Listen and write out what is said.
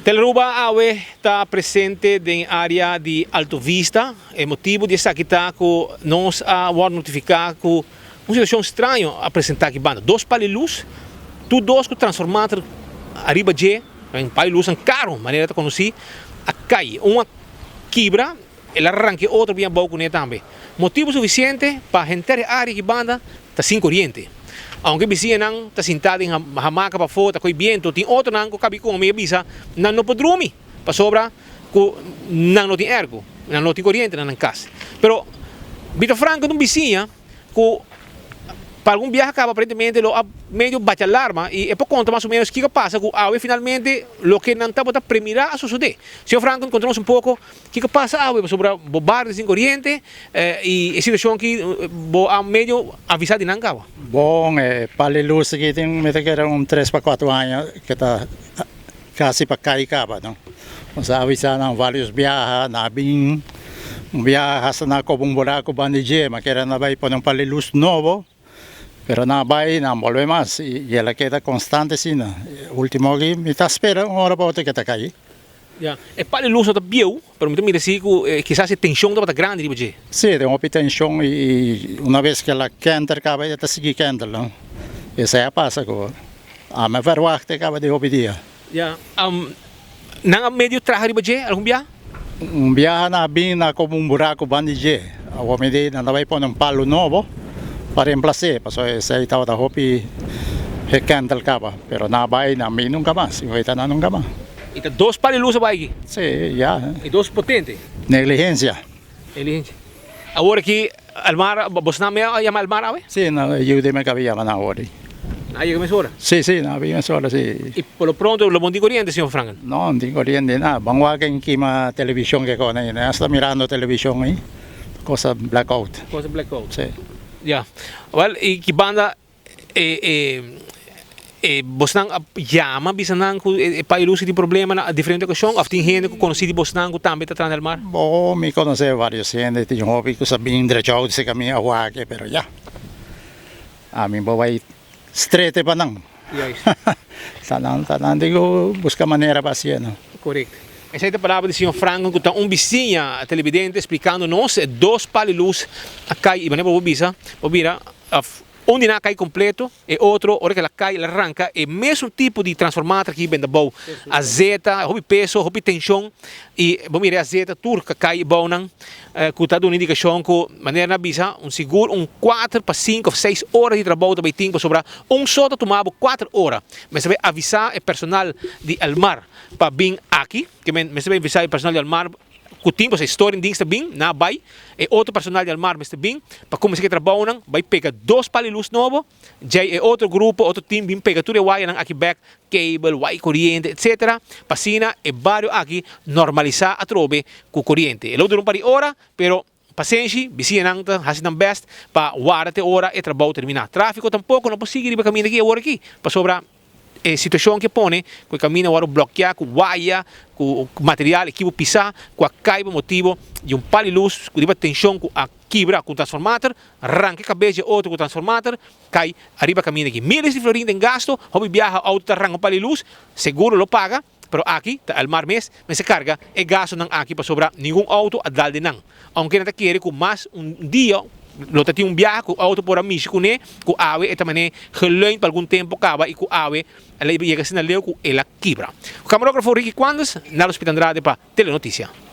Telearuba awe ta presente den area di Alto Vista. E motibo di esaki ta cu nos a wordo notifica cu un situacion straño a presenta aki banda. Dos pal di luz, tur dos cu transformator ariba dje, un pal di luznan caro manera ta conoci, a cay. Un a kibra, el a ranca e otro bien abou cune tambe. Motibo suficiente pa henter e area aki banda ta sin coriente. Aunke bisiñanan ta sinta den hamaka pafó ta koe biento, tin otronan ku kabi komi a bisa nan no por drumi pasobra ku nan no tin ergo, nan no tin koriente na nan kas. Pero Vito Franco ta un bisiña ku pa algun biaha kaba aparentemente lo a medio bacha alarma i e por konta mas o menos kiko a pasa ku awe finalmente loke nan tabata premirá a sosodé. Señor Franco konta nos un poko Kiko pasa awe pasobra bo barrio sin koriente i e situashon aki bo a medio avisa di nan kaba? Bon, e pal di lus aki tin mi ta kere un tres pa kuater aña ke ta kasi pa kai kaba no. Nos a avisa nan varios biaha, nan a bin un biaha hasta nan a koba un buraku banda di dje, ma kere nan a bai pone un pal di lus nobo, pero nan a bai nan a bolbe mas i el a keda konstante asina. Ultimo aki mi ta spera un ora pa otro ke ta kai. Ya, e pal di lus no ta bieu, pero mi ta mira si ku kisas e tenshon tabata grandi riba dje. Si, tin hopi tenshon i una bes ku el a kenter kaba e ta sigui kenter no. Esei a pasa ku ami a verwagt e kaba di hopi dia. Ya, nan a medio traha riba dje algun biaha? Un biaha nan a bin nan a koba un buraku banda di dje. Awor mi di nan ta bai pone un palu nobo pa remplas'é pasobra esei tabata hopi gekèntel kaba. Pero nan a bai nan bin nunka mas i hoy ta nan nunka mas. I ta dos par di lus a bai aki. Sí, ya. I dos potente. Negligencia. Negligencia. Awor aki Elmar, bosnan me a yama Elmar awe? Sí, nan a yuda mi a kaba yama nan awor. Nan a yega mes ora? Sí, sí, nan a bin mes ora, sí. I por lo pronto lo bo no tin koriente, señor Franken? No, no tin koriente nada. Ban wak en kima television ke kos nan. Nan sta mirando television ei. Cosa blackout. Cosa blackout. Sí. Ya. Wel, i ki banda E e e bosnan a yama bisa nan ku e pai Lucy tin problema na diferente okashon òf tin hende ku konosí di bosnan ku tambe ta traha na el mar? Bo, mi konosé varios hende, tin hopi ku sa bin drechou di seka mi a wak pero ya, ami bo bai strete pa nan. Juist. Ta nan, ta nan tin ku buska manera pa hasié no. Correct. Esei ta palabra di señor Franklin ku ta un bisiña televidente splikando nos e dos pal di lus a kai i manera bo por bisa bo bira òf Un di nan a kai kompleto, e otro ora ku el a kai el a ranka e mesun tipo di transformator ki benta bou azeta, hopi peso, hopi tenshon i bo mira e azeta tur ka kai bou nan ku ta duna indikashon ku manera nan a bisa un sigur un kuater pa sinku òf seis ora di trabou ta bai tin pasobra un so ta tuma bo kuater ora. Mester bai avisá e personal di Elmar pa bin aki, ke men mester bai avisá e personal di Elmar Ku tin pasobra e storing dienst ta bin, nan a bai, e otro personal di Almar mester bin pa kuminsá ku e trabounan, bai pega dos pal di lus nobo, djei e otro grupo, otro team bin pega tur e wayanan aki bek, cable, waya koriente, etcetera, pa asina e bario aki normalisá atrobe ku koriente. E lo dura un par di ora, pero pasenshi, bisiñanan ta hasi nan bèst pa warda te ora e trabou terminá. Tráfiko tampoko no por sigui riba kaminda aki awor aki, pasobra. E situacion ke pone cu e camino a worde blokia cu waya, cu material, ekipo pisa cu a cay pa motibo di un pal di luz cu riba tension cu a kibra cu un transformator, ranca e cabes di e otro cu transformator, cay ariba camino aki. Miles di florin den gasto, hopi biaha auto ta ranca un pal di luz, seguro lo paga, pero aki ta Elmar mes mester carga e gastonan aki pasobra ningun auto a dal den nan. Aunke nan ta kere ku mas un dia lo ta tin un biaha ku outo por a mishi kuné, ku awe e ta man'é geleund pa algun tempu kaba i ku awe el a yega asina leu ku el a kibra. Ku kamarógrafo Ricky Quandes, Nalo Spit Andrade pa Telenoticia.